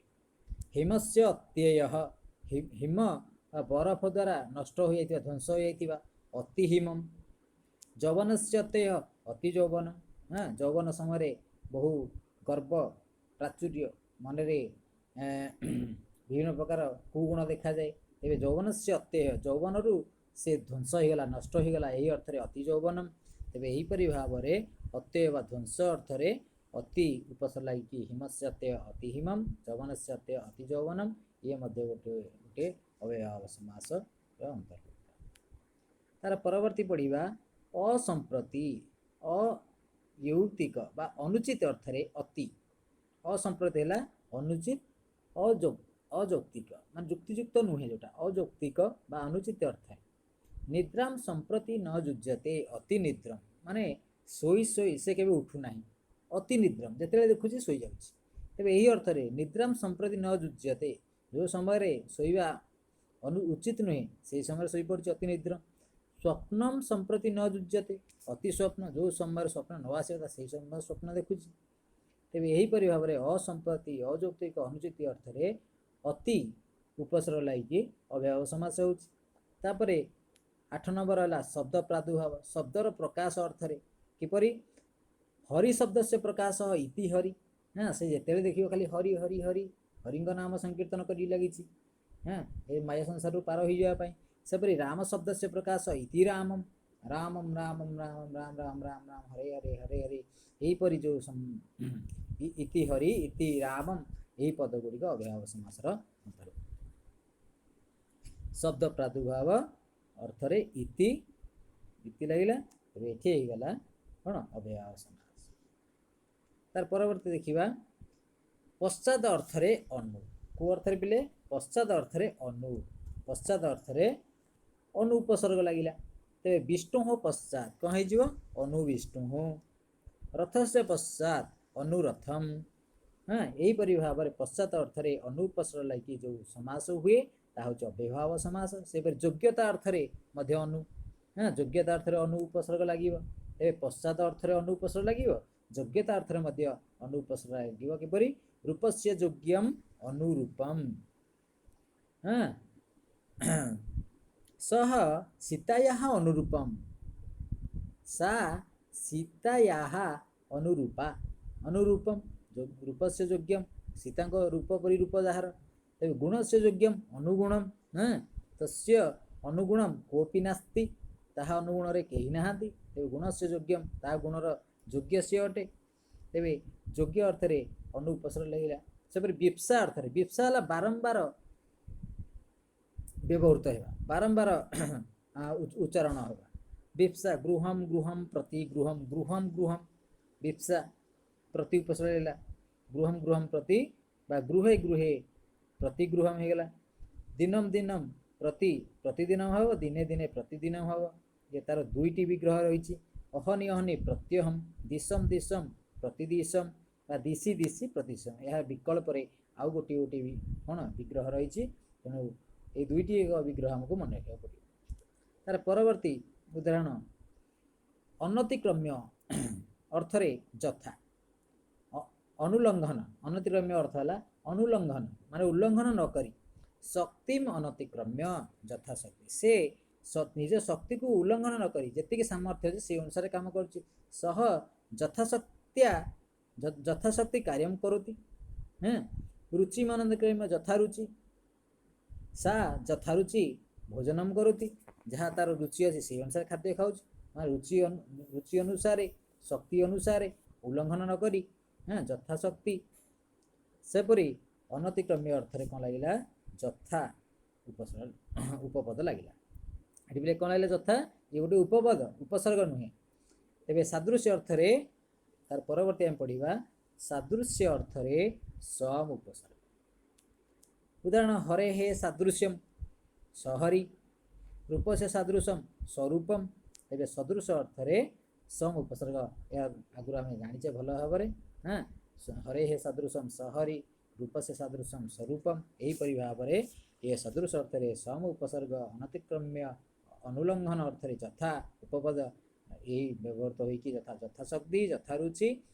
ହିମସ୍ୟ ଅତ୍ୟୟ, ହିମ ବା ବରଫ ଦ୍ୱାରା ନଷ୍ଟ ହୋଇଯାଇଥିବା, ଧ୍ୱଂସ ହୋଇଯାଇଥିବା ଅତି ହିମମ୍। ଯୌବନସ୍ୟ ଅତ୍ୟୟ ଅତି ଯୌବନ। ଯୌବନ ସମୟରେ ବହୁ ଗର୍ବ ପ୍ରାଚୁର୍ଯ୍ୟ ମନରେ ବିଭିନ୍ନ ପ୍ରକାର କୁଗୁଣ ଦେଖାଯାଏ। ତେବେ ଯୌବନସ୍ୟ ଅତ୍ୟୟ, ଯୌବନରୁ ସେ ଧ୍ୱଂସ ହୋଇଗଲା, ନଷ୍ଟ ହୋଇଗଲା, ଏହି ଅର୍ଥରେ ଅତି ଯୌବନମ୍। ତେବେ ଏହିପରି ଭାବରେ ଅତ୍ୟୟ ବା ଧ୍ୱଂସ ଅର୍ଥରେ ଅତି ଉପସର୍ଗ ଲାଗିକି ହିମସ୍ୟ ଅତ୍ୟୟ ଅତି ହିମମ୍, ଯୌବନସ୍ୟ ଅତ୍ୟୟ ଅତି ଯୌବନମ୍। ଇଏ ମଧ୍ୟ ଗୋଟେ ଗୋଟିଏ ଅବ୍ୟୟୀଭାବ ସମାସର ଅନ୍ତର୍ଭୁକ୍ତ। ତାର ପରବର୍ତ୍ତୀ ପଢ଼ିବା ଅସମ୍ପ୍ରତି, ଅୟୌକ୍ତିକ ବା ଅନୁଚିତ ଅର୍ଥରେ ଅତି। ଅସମ୍ପ୍ରତି ହେଲା ଅନୁଚିତ, ଅଯୌକ୍ତିକ ମାନେ ଯୁକ୍ତିଯୁକ୍ତ ନୁହେଁ, ଯେଉଁଟା ଅଯୌକ୍ତିକ ବା ଅନୁଚିତ ଅର୍ଥରେ। ନିଦ୍ରାಂ ସମ୍ପ୍ରତି ନ ଯୁଜ୍ୟତେ ଅତି ନିଦ୍ରମ, ମାନେ ଶୋଇ ଶୋଇ ସେ କେବେ ଉଠୁନାହିଁ। ଅତି ନିଦ୍ରମ, ଯେତେବେଳେ ଦେଖୁଛି ଶୋଇଯାଉଛି। ତେବେ ଏହି ଅର୍ଥରେ ନିଦ୍ରାಂ ସମ୍ପ୍ରତି ନ ଯୁଜ୍ୟତେ, ଯେଉଁ ସମୟରେ ଶୋଇବା ଉଚିତ ନୁହେଁ ସେହି ସମୟରେ ଶୋଇପଡ଼ୁଛି, ଅତି ନିଦ୍ର। ସ୍ୱପ୍ନମ ସମ୍ପ୍ରତି ନ ଯୁଜ୍ୟତେ ଅତି ସ୍ୱପ୍ନ, ଯେଉଁ ସମୟରେ ସ୍ୱପ୍ନ ନ ଆସିବା ସେହି ସମୟରେ ସ୍ୱପ୍ନ ଦେଖୁଛି। ତେବେ ଏହିପରି ଭାବରେ ଅସମ୍ପ୍ରତି, ଅଯୌକ୍ତିକ, ଅନୁଚିତ ଅର୍ଥରେ ଅତି ଉପସର୍ଗ ଲାଗିକି ଅବ୍ୟୟୀଭାବ ସମାସ ହେଉଛି। ତାପରେ 8 ନମ୍ବର ହେଲା ଶବ୍ଦ ପ୍ରାଦୁର୍ଭାବ, ଶବ୍ଦର ପ୍ରକାଶ ଅର୍ଥରେ। କିପରି? ହରି ଶବ୍ଦସ୍ୟ ପ୍ରକାଶ ଇତି ହରି। ହଁ, ସେ ଯେତେବେଳେ ଦେଖିବ ଖାଲି ହରି ହରି ହରି, ହରିଙ୍କ ନାମ ସଂକୀର୍ତ୍ତନ କରି ଲାଗିଛି, ହଁ, ଏ ମାୟା ସଂସାରରୁ ପାର ହୋଇଯିବା ପାଇଁ। ସେପରି ରାମ ଶବ୍ଦସ୍ୟ ପ୍ରକାଶ ଇତି ରାମମ୍, ରାମମ୍ ରାମମ୍ ରାମ ରାମ ରାମ ରାମ ରାମ ହରେ ହରେ ହରେ ହରେ, ଏହିପରି ଯେଉଁ ଇତି ହରି ଇତି ରାମମ୍, ଏହି ପଦ ଗୁଡ଼ିକ ଅବ୍ୟୟୀଭାବ ସମାସର ଅନ୍ତର୍ଭୁକ୍ତ। ଶବ୍ଦ ପ୍ରାଦୁର୍ଭାବ ଅର୍ଥରେ ଇତି, ଇତି ଲାଗିଲା, ତେବେ ଏଠି ହେଇଗଲା କ'ଣ? ଅବ୍ୟୟୀଭାବ ସମାସ। ତାର ପରବର୍ତ୍ତୀ ଦେଖିବା ପଶ୍ଚାତ ଅର୍ଥରେ ଅନୁ। କେଉଁ ଅର୍ଥରେ ପିଲେ? ପଶ୍ଚାତ ଅର୍ଥରେ ଅନୁ। ପଶ୍ଚାତ ଅର୍ଥରେ ଅନୁ ଉପସର୍ଗ ଲାଗିଲା। ତେବେ ବିଷ୍ଣୁ ପଶ୍ଚାତ କ'ଣ ହେଇଯିବ? ଅନୁ ବିଷ୍ଣୁ। ରଥସ୍ୟ ପଶ୍ଚାତ ଅନୁରଥମ। ହଁ, ଏହିପରି ଭାବରେ ପଶ୍ଚାତ ଅର୍ଥରେ ଅନୁ ଉପସର୍ଗ ଲାଗି ଯେଉଁ ସମାସ ହୁଏ ତାହା ହେଉଛି ଅବ୍ୟୟୀଭାବ ସମାସ। ସେହିପରି ଯୋଗ୍ୟତା ଅର୍ଥରେ ମଧ୍ୟ ଅନୁ, ହଁ, ଯୋଗ୍ୟତା ଅର୍ଥରେ ଅନୁ ଉପସର୍ଗ ଲାଗିବ। ତେବେ ପଶ୍ଚାତ ଅର୍ଥରେ ଅନୁ ଉପସର୍ଗ ଲାଗିବ, ଯୋଗ୍ୟତା ଅର୍ଥରେ ମଧ୍ୟ ଅନୁ ଉପସର୍ଗ ଲାଗିବ। କିପରି? ରୂପସ୍ୟ ଯୋଗ୍ୟମ ଅନୁରୂପମ। ହଁ, ସହ ସୀତାୟାः ଅନୁରୂପମ, ସା ସୀତାୟାः ଅନୁରୂପା, ଅନୁରୂପମ ରୂପସ୍ୟ ଯୋଗ୍ୟମ, ସୀତାଙ୍କ ରୂପ ପରି ରୂପ ଯାହାର। ତେବେ ଗୁଣସ୍ୟ ଯୋଗ୍ୟମ ଅନୁଗୁଣମ। ହଁ, ତସ୍ୟ ଅନୁଗୁଣମ କୋପି ନାସ୍ତି, ତାହା ଅନୁଗୁଣରେ କେହି ନାହାନ୍ତି। ତେବେ ଗୁଣସ୍ୟ ଯୋଗ୍ୟମ, ତାହା ଗୁଣର ଯୋଗ୍ୟ ସିଏ ଅଟେ। ତେବେ ଯୋଗ୍ୟ ଅର୍ଥରେ ଅନୁ ଉପସର୍ଗ ଲାଗିଲା। ସେପରି ବିପ୍ସା ଅର୍ଥରେ, ବିପ୍ସା ହେଲା ବାରମ୍ବାର ବ୍ୟବହୃତ ହେବା, ବାରମ୍ବାର ଉଚ୍ଚାରଣ ହେବା। ବିପ୍ସା ଗୃହମ ଗୃହମ ପ୍ରତି ଗୃହମ, ଗୃହମ ଗୃହମ, ବିପ୍ସା ପ୍ରତି ଉପସର୍ଗ ଲାଗିଲା। ଗୃହମ ଗୃହମ ପ୍ରତି ବା ଗୃହେ ଗୃହେ ପ୍ରତି ଗୃହମ ହେଇଗଲା। ଦିନମ ଦିନମ ପ୍ରତି ପ୍ରତିଦିନ ହେବ, ଦିନେ ଦିନେ ପ୍ରତିଦିନ ହେବ, ଯେ ତାର ଦୁଇଟି ବିଗ୍ରହ ରହିଛି। ଅହନି ଅହନି ପ୍ରତ୍ୟହମ, ଦିଶମ ଦିଶମ ପ୍ରତିଦିଶମ ବା ଦିଶି ଦିଶି ପ୍ରତିଶମ। ଏହା ବିକଳ୍ପରେ ଆଉ ଗୋଟିଏ ଗୋଟିଏ ବି କ'ଣ ବିଗ୍ରହ ରହିଛି। ତେଣୁ ଏଇ ଦୁଇଟି ଏକ ବିଗ୍ରହ ଆମକୁ ମନେ ରଖିବାକୁ ପଡ଼ିବ। ତାର ପରବର୍ତ୍ତୀ ଉଦାହରଣ ଅନତିକ୍ରମ୍ୟ ଅର୍ଥରେ ଯଥା, ଅନୁଲଙ୍ଘନ। ଅନତିକ୍ରମ୍ୟ ଅର୍ଥ ହେଲା ଅନୁଲଙ୍ଘନ, ମାନେ ଉଲ୍ଲଙ୍ଘନ ନ କରି। ଶକ୍ତିମ ଅନତିକ୍ରମ୍ୟ ଯଥାଶକ୍ତି, ସେ ନିଜ ଶକ୍ତିକୁ ଉଲ୍ଲଙ୍ଘନ ନ କରି ଯେତିକି ସାମର୍ଥ୍ୟ ଅଛି ସେଇ ଅନୁସାରେ କାମ କରୁଛି। ସହ ଯଥାଶକ୍ତ୍ୟା ଯଥାଶକ୍ତି କାର୍ଯ୍ୟମ କରୋତି। ହଁ, ରୁଚି ଅନତିକ୍ରମ୍ୟ ଯଥାରୁଚି, ସା ଯଥାରୁଚି ଭୋଜନମ କରୋତି, ଯାହା ତାର ରୁଚି ଅଛି ସେଇ ଅନୁସାରେ ଖାଦ୍ୟ ଖାଉଛି। ମାନେ ରୁଚି ଅନୁସାରେ, ଶକ୍ତି ଅନୁସାରେ ଉଲ୍ଲଙ୍ଘନ ନ କରି, ହଁ, ଯଥାଶକ୍ତି। ସେପରି ଅନତିକ୍ରମ୍ୟ ଅର୍ଥରେ କ'ଣ ଲାଗିଲା? ଯଥା ଉପସର୍ଗ ଉପପଦ ଲାଗିଲା। ଏଠି ପିଲେ କ'ଣ ଲାଗିଲା? ଯଥା, ଇଏ ଗୋଟେ ଉପପଦ, ଉପସର୍ଗ ନୁହେଁ। ତେବେ ସାଦୃଶ୍ୟ ଅର୍ଥରେ ତାର ପରବର୍ତ୍ତୀ ଆମେ ପଢ଼ିବା ସାଦୃଶ୍ୟ ଅର୍ଥରେ ସମ ଉପସର୍ଗ। ଉଦାହରଣ ହରେ ହେ ସାଦୃଶ୍ୟମ ସହରି, ରୂପସ୍ୟ ସାଦୃଶମ ସ୍ୱରୂପମ। ତେବେ ସଦୃଶ ଅର୍ଥରେ ସମ ଉପସର୍ଗ, ଏହା ଆଗରୁ ଆମେ ଜାଣିଛେ ଭଲ ଭାବରେ। ହଁ, ହରେ ହେ ସାଦୃଶମ ସହରି, ରୂପସ୍ୟ ସାଦୃଶମ ସ୍ୱରୂପମ। ଏହିପରି ଭାବରେ ଏ ସଦୃଶ ଅର୍ଥରେ ସମ ଉପସର୍ଗ, ଅନତିକ୍ରମ୍ୟ ଅନୁଲଙ୍ଘନ ଅର୍ଥରେ ଯଥା ଉପପଦ ଏହି ବ୍ୟବହୃତ ହୋଇକି ଯଥା ଯଥାଶକ୍ତି, ଯଥାରୁଚି,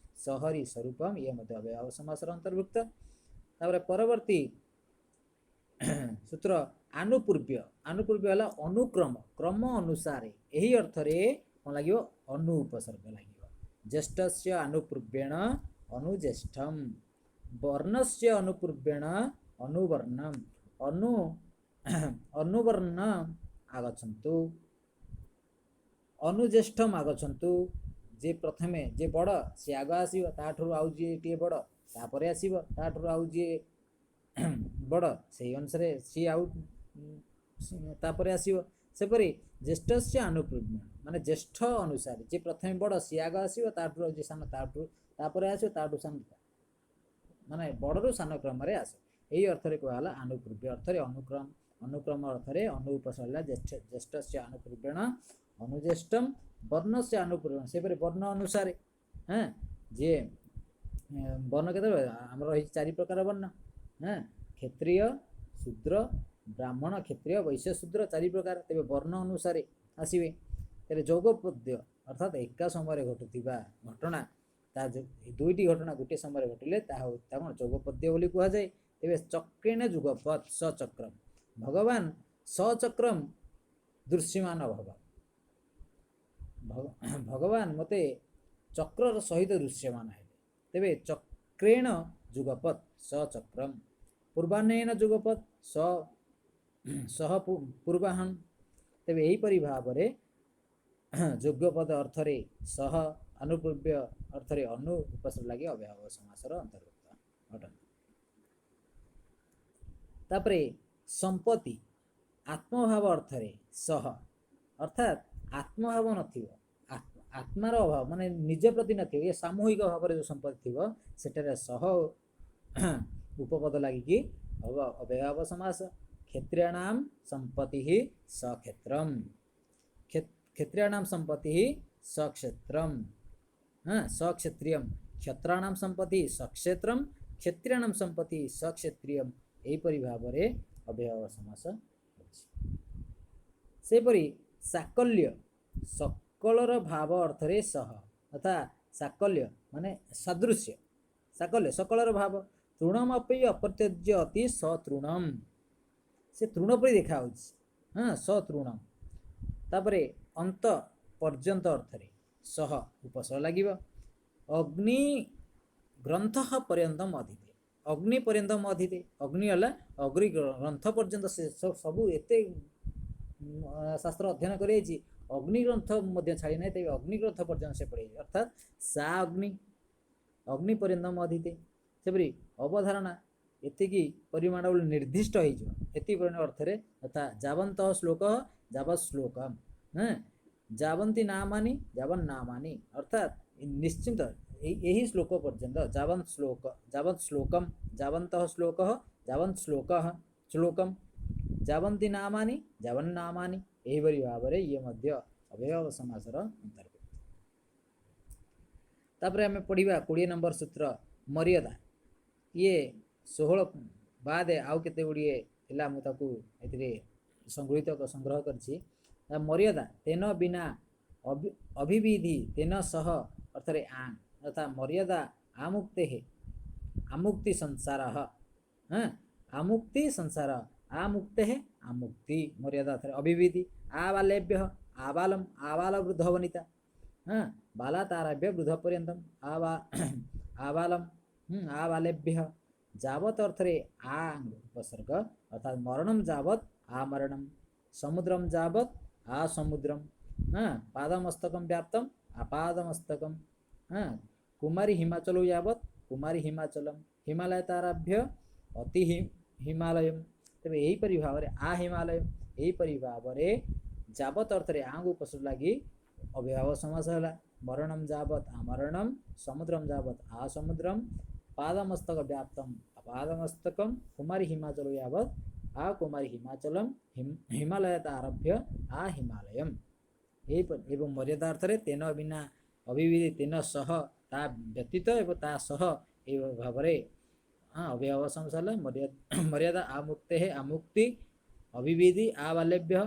ସହରି, ସ୍ୱରୂପମ, ଇଏ ମଧ୍ୟ ଅବ୍ୟୟୀଭାବ ସମାସର ଅନ୍ତର୍ଭୁକ୍ତ। ତାପରେ ପରବର୍ତ୍ତୀ ସୂତ୍ର ଆନୁପୂର୍ବ୍ୟ। ଆନୁପୂର୍ବ୍ୟ ହେଲା ଅନୁକ୍ରମ, କ୍ରମ ଅନୁସାରେ। ଏହି ଅର୍ଥରେ କ'ଣ ଲାଗିବ? ଅନୁ ଉପସର୍ଗ ଲାଗିବ। ଜ୍ୟେଷ୍ଠସ୍ୟ ଆନୁପୂର୍ବ୍ୟେଣ ଅନୁଜ୍ୟେଷ୍ଠମ, ବର୍ଣ୍ଣସ୍ୟ ଅନୁପୂର୍ବ୍ୟେଣ ଅନୁବର୍ଣ୍ଣମ, ଅନୁବର୍ଣ୍ଣ ଆଗଚ୍ଛନ୍ତୁ, ଅନୁଜ୍ୟେଷ୍ଠମ ଆଗଚ୍ଛନ୍ତୁ। ଯେ ପ୍ରଥମେ ଯେ ବଡ଼ ସେ ଆଗ ଆସିବ, ତାଠାରୁ ଆଉ ଯିଏ ଟିକେ ବଡ଼ ତାପରେ ଆସିବ, ତାଠାରୁ ଆଉ ଯିଏ ବଡ଼, ସେଇ ଅନୁସାରେ ସିଏ ଆଉ ତାପରେ ଆସିବ। ସେପରି ଜ୍ୟେଷ୍ଠସ୍ୟ ଆନୁପୂର୍ଣ୍ଣ ମାନେ ଜ୍ୟେଷ୍ଠ ଅନୁସାରେ ଯିଏ ପ୍ରଥମେ ବଡ଼ ସିଏ ଆଗ ଆସିବ, ତାଠୁ ଯିଏ ସାନ ତାଠୁ ତାପରେ ଆସିବ, ତାଠୁ ସାନ, ମାନେ ବଡ଼ରୁ ସାନ କ୍ରମରେ ଆସେ। ଏହି ଅର୍ଥରେ କୁହାଗଲା ଆନୁପୂର୍ବ୍ୟ ଅର୍ଥରେ ଅନୁକ୍ରମ, ଅନୁକ୍ରମ ଅର୍ଥରେ ଅନୁ ଉପସର୍ଗ ଜ୍ୟେଷ୍ଠ, ଜ୍ୟେଷ୍ଠସ୍ୟ ଆନୁପୂର୍ବେଣ ଅନୁଜ୍ୟେଷ୍ଠମ, ବର୍ଣ୍ଣସ୍ୟ ଆନୁପୂର୍ବେଣ ସେପରି ବର୍ଣ୍ଣ ଅନୁସାରେ। ହଁ, ଯିଏ ବର୍ଣ୍ଣ କେତେ ଆମର ରହିଛି? ଚାରି ପ୍ରକାର ବର୍ଣ୍ଣ। ହଁ, କ୍ଷତ୍ରିୟ, ଶୂଦ୍ର, ବ୍ରାହ୍ମଣ, କ୍ଷତ୍ରିୟ, ବୈଶ୍ୟ, ଶୂଦ୍ର, ଚାରି ପ୍ରକାର। ତେବେ ବର୍ଣ୍ଣ ଅନୁସାରେ ଆସିବେ। ତେବେ ଯୌଗପଦ୍ୟ ଅର୍ଥାତ୍ ଏକା ସମୟରେ ଘଟୁଥିବା ଘଟଣା, ତା ଦୁଇଟି ଘଟଣା ଗୋଟିଏ ସମୟରେ ଘଟିଲେ ତାହା ତା କ'ଣ ଯୌଗପଦ୍ୟ ବୋଲି କୁହାଯାଏ। ତେବେ ଚକ୍ରେଣ ଯୁଗପତ୍ ସଚକ୍ରମ, ଭଗବାନ ସଚକ୍ରମ ଦୃଶ୍ୟମାନ ଭବ, ଭଗବାନ ମୋତେ ଚକ୍ରର ସହିତ ଦୃଶ୍ୟମାନ ହେଲେ। ତେବେ ଚକ୍ରେଣ ଯୁଗପତ୍ ସଚକ୍ରମ, ପୂର୍ବାହ୍ନେନ ଯୁଗପତ୍ ସ ସହ ପୂର୍ବାହନ। ତେବେ ଏହିପରି ଭାବରେ ଯୋଗ୍ୟପଦ ଅର୍ଥରେ ସହ, ଅନୁପୂର୍ବ୍ୟ ଅର୍ଥରେ ଅନୁ ଉପସର୍ଗ ଲାଗି ଅବ୍ୟୟଭାବ ସମାସର ଅନ୍ତର୍ଭୁକ୍ତ ଅଟନ୍ତି। ତାପରେ ସମ୍ପତ୍ତି ଆତ୍ମଭାବ ଅର୍ଥରେ ସହ, ଅର୍ଥାତ୍ ଆତ୍ମଭାବ ନଥିବ, ଆତ୍ମାର ଅଭାବ ମାନେ ନିଜ ପ୍ରତି ନଥିବ, ଇଏ ସାମୂହିକ ଭାବରେ ଯେଉଁ ସମ୍ପତ୍ତି ଥିବ ସେଠାରେ ସହ ଉପପଦ ଲାଗିକି ହବ ଅବ୍ୟୟଭାବ ସମାସ। କ୍ଷତ୍ରିୟାଣାମ ସମ୍ପତ୍ତି ସକ୍ଷେତ୍ରମ, କ୍ଷତ୍ରିୟାଣାମ ସମ୍ପତ୍ତି ସକ୍ଷେତ୍ରମ, ହଁ ସକ୍ଷତ୍ରିୟମ, କ୍ଷତ୍ରାଣାମ ସମ୍ପତ୍ତି ସକ୍ଷେତ୍ରମ, କ୍ଷତ୍ରିୟାଣାମ ସମ୍ପତ୍ତି ସକ୍ଷତ୍ରିୟମ। ଏହିପରି ଭାବରେ ଅବ୍ୟୟଭାବ ସମାସ ହେଉଛି। ସେହିପରି ସାକଲ୍ୟ ସକଳର ଭାବ ଅର୍ଥରେ ସହ, ତଥା ସାକଲ୍ୟ ମାନେ ସାଦୃଶ୍ୟ, ସାକଲ୍ୟ ସକଳର ଭାବ। ତୃଣମପି ଅପତ୍ୟଜ୍ୟ ଅତି ସତୃଣମ, ସେ ତୃଣ ପରି ଦେଖାହେଉଛି, ହଁ ସତୃଣମ। ତାପରେ ଅନ୍ତ ପର୍ଯ୍ୟନ୍ତ ଅର୍ଥରେ ସହ ଉପସର୍ଗ ଲାଗିବ। ଅଗ୍ନି ଗ୍ରନ୍ଥ ପର୍ଯ୍ୟନ୍ତମ ଅଧୀତେ, ଅଗ୍ନି ପର୍ଯ୍ୟନ୍ତମ ଅଧୀତେ, ଅଗ୍ନି ହେଲା ଅଗ୍ନି ଗ୍ରନ୍ଥ ପର୍ଯ୍ୟନ୍ତ ସେ ସବୁ ଏତେ ଶାସ୍ତ୍ର ଅଧ୍ୟୟନ କରିଯାଇଛି, ଅଗ୍ନି ଗ୍ରନ୍ଥ ମଧ୍ୟ ଛାଡ଼ି ନାହିଁ, ତେବେ ଅଗ୍ନି ଗ୍ରନ୍ଥ ପର୍ଯ୍ୟନ୍ତ ସେ ପଢ଼ିଯାଇଛି, ଅର୍ଥାତ୍ ସା ଅଗ୍ନି, ଅଗ୍ନି ପର୍ଯ୍ୟନ୍ତମ ଅଧୀତେ। ସେପରି ଅବଧାରଣା ଏତିକି ପରିମାଣ ବୋଲି ନିର୍ଦ୍ଦିଷ୍ଟ ହେଇଯିବ, ଏତିକି ପରିମାଣ ଅର୍ଥରେ, ତଥା ଯାବନ୍ତ ଶ୍ଲୋକ ଯାବତ୍ ଶ୍ଲୋକମ୍, ହଁ ଯାବନ୍ତି ନାମାନି ଯାବନ୍ ନାମାନି, ଅର୍ଥାତ୍ ନିଶ୍ଚିନ୍ତ ଏହି ଶ୍ଲୋକ ପର୍ଯ୍ୟନ୍ତ, ଯାବନ୍ତ ଶ୍ଲୋକ ଯାବତ୍ ଶ୍ଲୋକମ୍, ଯାବନ୍ତଃ ଶ୍ଲୋକଃ ଯାବନ୍ତ ଶ୍ଲୋକଃ ଶ୍ଲୋକମ୍, ଯାବନ୍ତି ନାମାନି ଯାବନ୍ ନାମାନି। ଏହିପରି ଭାବରେ ଇଏ ମଧ୍ୟ ଅବ୍ୟୟଭାବ ସମାସର ଅନ୍ତର୍ଭୁକ୍ତ। ତାପରେ ଆମେ ପଢ଼ିବା 20 ନମ୍ବର ସୂତ୍ର ମର୍ଯ୍ୟାଦା। ଇଏ 16 ବାଦେ ଆଉ କେତେ ଗୁଡ଼ିଏ ଥିଲା, ମୁଁ ତାକୁ ଏଥିରେ ସଂଗୃହୀତ ସଂଗ୍ରହ କରିଛି। ମର୍ଯ୍ୟାଦା ତେନ ବିନା ଅଭିବିଧି ତେନ ସହ ଅର୍ଥରେ ଆଂ, ତଥା ମର୍ଯ୍ୟାଦା ଆମୁକ୍ତେ ଆମୁକ୍ତି ସଂସାର, ହଁ ଆମୁକ୍ତି ସଂସାର, ଆମୁକ୍ତେ ଆମୁକ୍ତି ମର୍ଯ୍ୟାଦା ଅର୍ଥରେ ଅଭିବିଧି। ଆବାଲେଭ୍ୟ ଆବାଲମ, ଆବାଲ ବୃଦ୍ଧ ବନିତା, ହଁ ବାଲାତାରାଭ୍ୟ ବୃଦ୍ଧ ପର୍ଯ୍ୟନ୍ତମ ଆବା ଆବାଲମ, ଆବାଲେଭ୍ୟ। ଯାବତ ଅର୍ଥରେ ଆ ଉପସର୍ଗ, ଅର୍ଥାତ୍ ମରଣମ ଯାବତ ଆମରଣମ, ସମୁଦ୍ରମ ଯାବତ ଆସମୁଦ୍ରମ, ହଁ ପାଦମସ୍ତକମ ବ୍ୟାପ୍ତମ ଆପାଦମସ୍ତକମ, ହଁ କୁମାରୀ ହିମାଚଲ ଯାବତ କୁମାରୀ ହିମାଚଲମ, ହିମାଲୟ ତାରାଭ୍ୟ ଅତି ହିମାଲୟମ। ତେବେ ଏହିପରି ଭାବରେ ଆ ହିମାଲୟ, ଏହିପରି ଭାବରେ ଯାବତ ଅର୍ଥରେ ଆଙ୍କୁ ଉପସର୍ଗ ଲାଗି ଅବ୍ୟୟଭାବ ସମାସ ହେଲା। ମରଣମ ଯାବତ ଆମରଣମ, ସମୁଦ୍ରମ ଯାବତ ଆସମୁଦ୍ରମ, ପାଦମସ୍ତକ ବ୍ୟାପ୍ତମ ଅପାଦମସ୍ତକମ, କୁମାରୀ ହିମାଚଲ ଯାବତ ଆ କୁମାରୀ ହିମାଚଲମ, ହିମାଲୟ ଆରଭ୍ୟ ଆ ହିମାଲୟମ। ଏହି ଏବଂ ମର୍ଯ୍ୟାଦା ଅର୍ଥରେ ତେନ ବିନା ଅଭିବିଧି ତେନ ସହ, ତା ବ୍ୟତୀତ ଏବଂ ତା ସହ, ଏହି ଭାବରେ ହଁ ଅବ୍ୟୟଭାବ ସମାସ ହେଲା। ମର୍ଯ୍ୟାଦା ଆମୁକ୍ତେ ଆମୁକ୍ତି ଅଭିବିଧି ଆବାଲେଭ୍ୟ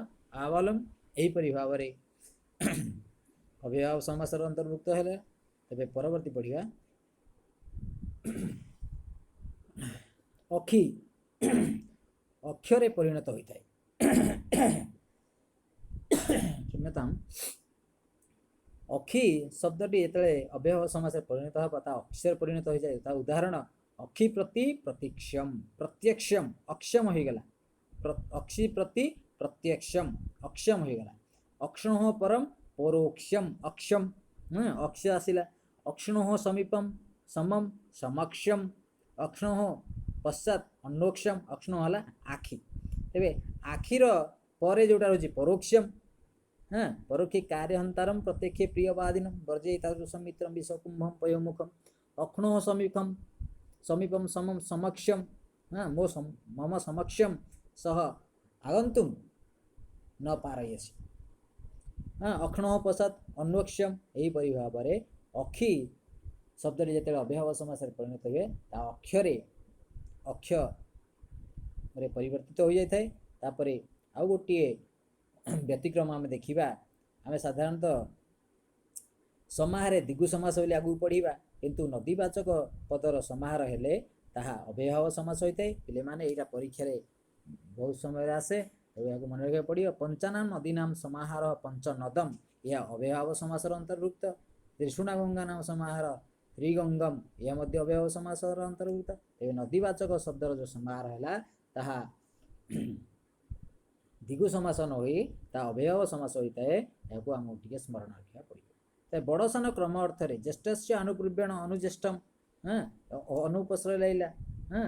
ଆବାଲମ, ଏହିପରି ଭାବରେ ଅବ୍ୟୟଭାବ ସମାସର ଅନ୍ତର୍ଭୁକ୍ତ ହେଲା। ତେବେ ପରବର୍ତ୍ତୀ ପଢ଼ିବା ଅକ୍ଷି ଅକ୍ଷରେ ପରିଣତ ହୋଇଥାଏ। କ୍ଷମ୍ୟତାମ। ଅକ୍ଷି ଶବ୍ଦଟି ଯେତେବେଳେ ଅବ୍ୟୟଭାବ ସମାସରେ ପରିଣତ ହେବ ତା ଅକ୍ଷରେ ପରିଣତ ହୋଇଯାଏ। ତା ଉଦାହରଣ ଅକ୍ଷି ପ୍ରତି ପ୍ରତୀକ୍ଷମ, ପ୍ରତ୍ୟକ୍ଷମ ଅକ୍ଷମ ହୋଇଗଲା, ଅକ୍ଷି ପ୍ରତି ପ୍ରତ୍ୟକ୍ଷମ ଅକ୍ଷମ ହୋଇଗଲା। ଅକ୍ଷଣୋଃ ପରମ ପରୋକ୍ଷମ ଅକ୍ଷମ, ଅକ୍ଷ ଆସିଲା। ଅକ୍ଷଣୋଃ ସମୀପମ ସମମ ସମକ୍ଷମ, ଅକ୍ଷଣୋଃ ପଶ୍ଚାତ୍ ଅନ୍ୱକ୍ଷମ, ଅକ୍ଷ୍ଣ ହେଲା ଆଖି। ତେବେ ଆଖିର ପରେ ଯେଉଁଟା ରହୁଛି ପରୋକ୍ଷମ। ହଁ, ପରୋକ୍ଷେ କାର୍ଯ୍ୟହନ୍ତାରମ ପ୍ରତ୍ୟକ୍ଷେ ପ୍ରିୟବାଦିନମ ବର୍ଜେ ତାଦୃଶମ ମିତ୍ରମ ବିଷ କୁମ୍ଭମ ପୟୋମୁଖମ ଅକ୍ଷ୍ଣୋ ସମୀପମ ସମୀପମ ସମମ ସମକ୍ଷମ। ହଁ, ମୋ ମମ ସମକ୍ଷମ ସହ ଆଗନ୍ତୁମ ନ ପାରୟସି। ହଁ, ଅକ୍ଷ୍ଣୋ ପଶ୍ଚାତ୍ ଅନ୍ୱକ୍ଷମ। ଏହିପରି ଭାବରେ ଅକ୍ଷି ଶବ୍ଦଟି ଯେତେବେଳେ ଅବ୍ୟୟଭାବ ସମାସରେ ପରିଣତ ହୁଏ, ତା ଅକ୍ଷରେ ଅକ୍ଷରେ ପରିବର୍ତ୍ତିତ ହୋଇଯାଇଥାଏ। ତାପରେ ଆଉ ଗୋଟିଏ ବ୍ୟତିକ୍ରମ ଆମେ ଦେଖିବା। ଆମେ ସାଧାରଣତଃ ସମାହାରେ ଦ୍ୱିଗୁ ସମାସ ବୋଲି ଆଗକୁ ପଢ଼ିବା, କିନ୍ତୁ ନଦୀବାଚକ ପଦର ସମାହାର ହେଲେ ତାହା ଅବ୍ୟୟଭାବ ସମାସ ହୋଇଥାଏ। ପିଲାମାନେ, ଏଇଟା ପରୀକ୍ଷାରେ ବହୁତ ସମୟରେ ଆସେ, ତେଣୁ ଏହାକୁ ମନେ ରଖିବାକୁ ପଡ଼ିବ। ପଞ୍ଚାନାମ ନଦୀନାମ ସମାହାର ପଞ୍ଚନଦମ, ଏହା ଅବ୍ୟୟଭାବ ସମାସର ଅନ୍ତର୍ଭୁକ୍ତ। ତ୍ରିଶୁଣା ଗଙ୍ଗା ନାମ ସମାହାର ତ୍ରିଗଙ୍ଗମ, ଏହା ମଧ୍ୟ ଅବ୍ୟୟଭାବ ସମାସର ଅନ୍ତର୍ଭୁକ୍ତ। ତେବେ ନଦୀବାଚକ ଶବ୍ଦର ଯେଉଁ ସମାହାର ହେଲା, ତାହା ଦ୍ୱିଗୁ ସମାସ ନ ହୋଇ ତାହା ଅବ୍ୟୟଭାବ ସମାସ ହୋଇଥାଏ। ଏହାକୁ ଆମକୁ ଟିକେ ସ୍ମରଣ ରଖିବାକୁ ପଡ଼ିବ। ତ ବଡ଼ ସାନ କ୍ରମ ଅର୍ଥରେ ଜ୍ୟେଷ୍ଠସ୍ୟ ଆନୁପୂର୍ବ୍ୟଣ ଅନୁଜ୍ୟେଷ୍ଠମ। ହଁ, ଅନୁପଶ୍ରୟ ଲାଗିଲା। ହଁ,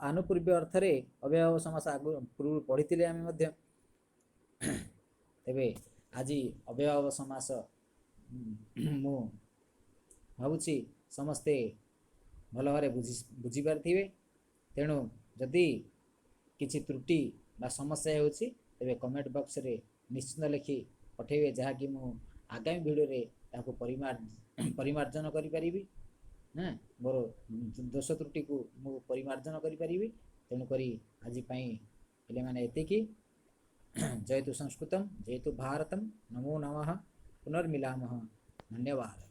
ଆନୁପୂର୍ବ୍ୟ ଅର୍ଥରେ ଅବ୍ୟୟଭାବ ସମାସ ଆଗରୁ ପୂର୍ବରୁ ପଢ଼ିଥିଲେ ଆମେ ମଧ୍ୟ। ତେବେ ଆଜି ଅବ୍ୟୟଭାବ ସମାସ ମୁଁ ଭାବୁଛି ସମସ୍ତେ ଭଲ ଭାବରେ ବୁଝିପାରିଥିବେ। ତେଣୁ ଯଦି କିଛି ତ୍ରୁଟି ବା ସମସ୍ୟା ହେଉଛି, ତେବେ କମେଣ୍ଟ ବକ୍ସରେ ନିଶ୍ଚିତ ଲେଖି ପଠାଇବେ, ଯାହାକି ମୁଁ ଆଗାମୀ ଭିଡ଼ିଓରେ ତାହାକୁ ପରିମାର୍ଜନ କରିପାରିବି। ହଁ, ମୋର ଦୋଷ ତ୍ରୁଟିକୁ ମୁଁ ପରିମାର୍ଜନ କରିପାରିବି। ତେଣୁକରି ଆଜି ପାଇଁ ପିଲାମାନେ ଏତିକି। ଜୟତୁ ସଂସ୍କୃତମ୍, ଜୟତୁ ଭାରତମ୍। ନମୋ ନମଃ, ପୁନର୍ମିଲାମଃ। ଧନ୍ୟବାଦ।